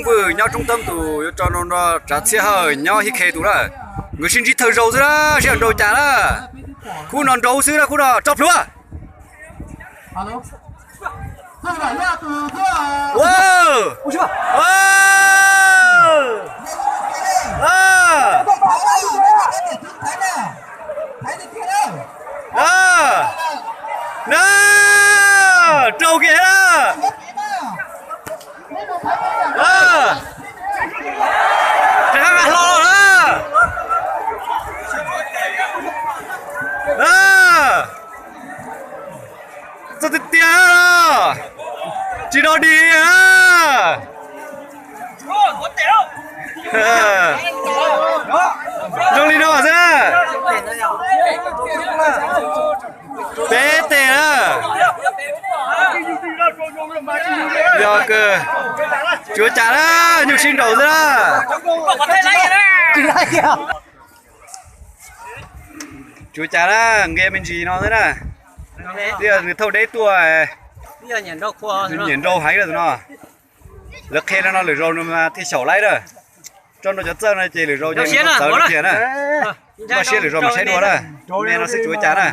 Nyob roob teb tus yuav tso no, tsav txhiab hawm nyob hib khe tus na. Nkawd sib ntsib thawj zaug xwb na, sib nraus cas na. Khub no nraus xwb na, khub no tso plhuav. Na, raug kiag na. Rov qab hlo na. Txog tiag tiag, tsis dog dig li na. Zoo li no xwb na. Peb teg na. Yog kawg, tsuav cas na, nyuj sib nraus xwb na. Tsuav cas na, nqia me ntsis no xwb na. Twb yog nws thauj deb tuaj, nws nyiam nraug heev lawm tus no. Lawv qhia no lwm zaus nws mas thiaj xyaum laib na. Tso nrau cov txawj no ces lwm zaus ces nws txawv nws tiag na. Npaj siab lwm zaus mas saib dua na. Me no xwb tsuav cas na.